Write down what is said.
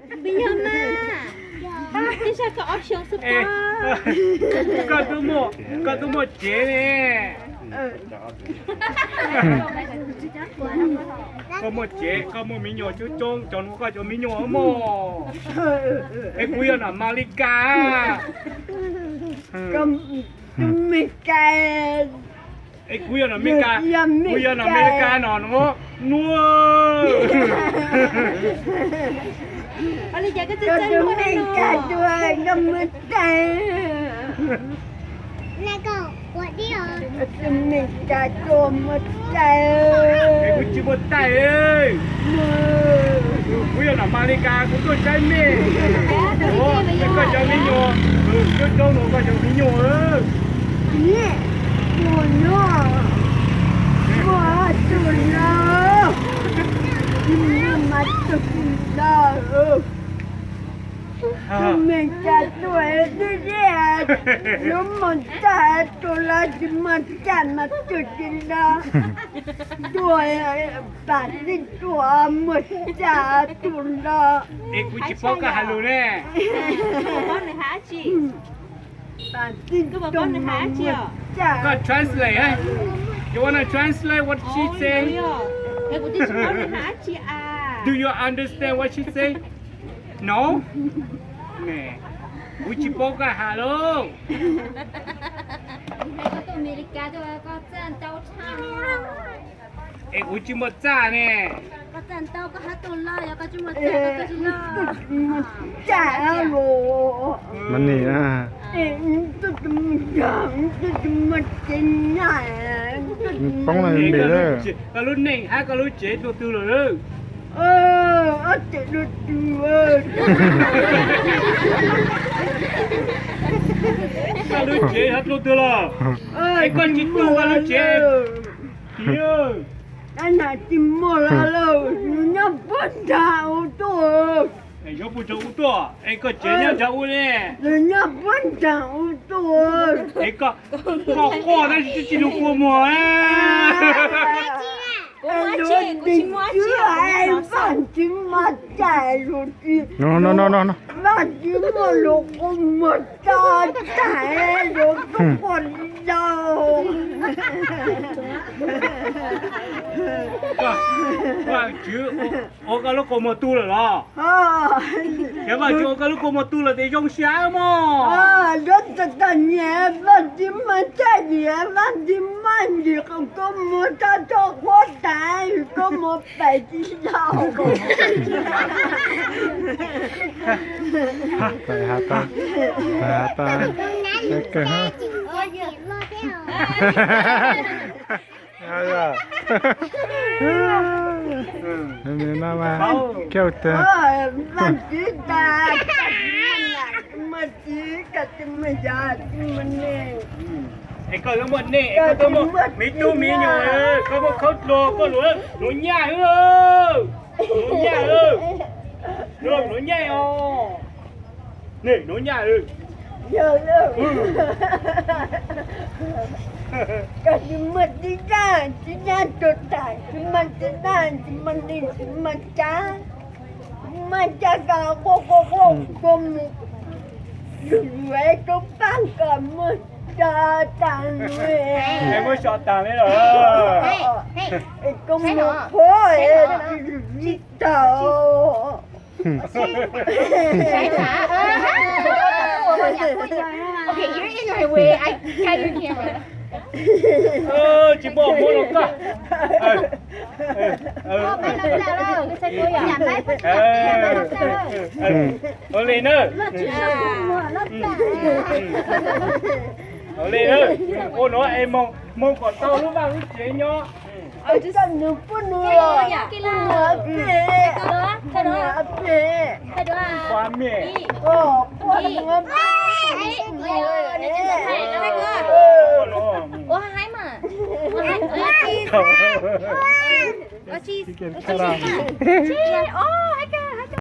Peb yog mas, tej zag koj ob xyoos xwb pab. Koj twb muaj, koj twb muaj tsev ne. Koj muaj tsev, koj muaj me nyuam coob coob, cov nuav koj cov me nyuam mog. Es kuv yog nam Amelikas. Tus Meskas. Es kuv yog nam Amelikas, kuv yog nam Amelikas no nuav. Tus Meskas tuaj muaj tsaig. Tus Meskas tuaj muaj tsaig. Es kuv tsis muaj tsaig. Kuv yog nam Amelikas, kuv tuaj saib mej. Koj cov me nyuam, coob coob nuav koj cov me nyuam. Tus no, muaj tug no, mas tug tsis los. Tus Meskas tuaj twb zeb, yuav muaj tsaig tus los tsis muaj tsaig mas tug tsis los. Tuaj, pam txij tuaj muaj tsaig tus los. Es kuv tsis paub koj has lus ne. Koj translate, eh? You wanna translate what she say? Do you understand what she say? No? Kuv tsis paub koj has lus. Es kuv tsis muaj tsaig ne. Mas nim, poob na npis lawm. Koj lub neej hab koj lub tsev dua twg lawm? Koj lub tsev hab dua twg lawm? Es koj tsis tu koj lub tsev. Tsis muaj lawm, nws nyob puag nraag ub tuaj. Nyob puag nraag ub tuaj, es koj tsev nyob nraag ub ne. Nws nyob puag nraag ub tuaj. Es koj, koj quaj tab sis twb tsis lug kua muag. Vaj tsis muaj tsaig lug tsis, Vaj tsis muaj lug kua muag tag tag lug tub quaj dau. Vaj tswv ua koj lub kua muag tu lawm los? Yog Vaj tswv ua koj lub kua muag tu lawm tes zoo siab mog. Yuav tag tag nyias Vaj tsis muaj tsaig, Vaj tsis muaj ntim kua muag tag tag quaj tag, kua muag pais tsis tau. Pais has tau, pais has tau. No mas kiag tag. Vaj tswv tas, muaj txiv, muaj yav, muaj neej. Es koj muaj neej, es koj muaj me tub me nyuam, koj muaj khaub dluag, koj luav nuv nyaj, nuv nyaj, nuv nyaj os. Nuv nyaj. Koj tsis muaj txiv daj, txiv daj tuag tas, tsis muaj txiv daj, tsis muaj neej, tsis muaj tsav, tsis muaj tsav koj quaj quaj quaj quaj mus, yus yuav tub pab koj muab tso tas. Muab tso tas li los? Es koj mus qhuav tsis tau. Tsis muaj muab los koj. Ua li na. Ua li na. Ua nuav es moog kom tau lub vaj lub tsev nyob. Koj nws pub nws, pub nws pem, pub nws pem. Pua mej. Pua nws pem.